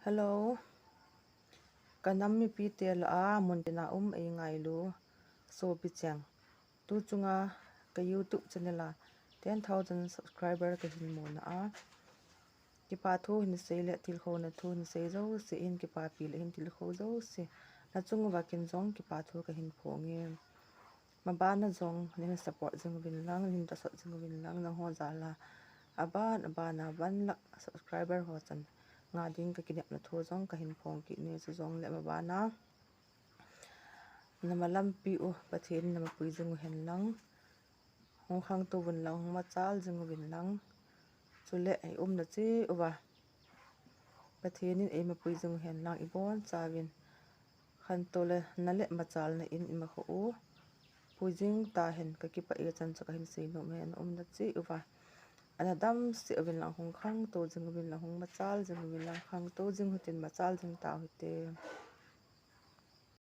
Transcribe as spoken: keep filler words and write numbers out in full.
Hello. Ka nam mipite lah a mun tina um ei ngailu sopi cheng. Tu chunga ka YouTube channel a ten thousand subscriber ka hin muna a, kipa thu hin sei le tilkhouna thu hin sei jouse, hin kipapi le hin tilkhou jouse, na chung uva kin jong kipa thu ka hin phong e. Mabana jong nin support jing uvin lang, nin tasot jing uvin lang, nangho jal a aban aban a one lakh subscriber ho chan nga ding ka kinepna thu jong ka hin phong kit e. Chujongle mabana na malampi u Pathen in na mapui jing uhen lang, hung khangtou vun lang, hung machal jing uvin lang. Chule ei umna cheh uva Pathen in ei mapui jing uhen lang, ibonchauvin khantouna le machalna in imakho u pui jing tahen, ka kipah e chan chu ka hin seinom e. Na umna cheh uva ana damsel uvin lang, hung khangtou jing uvin lang, hung machal jing uvin lang, khangtou jing u hitin, machal jing tau hite.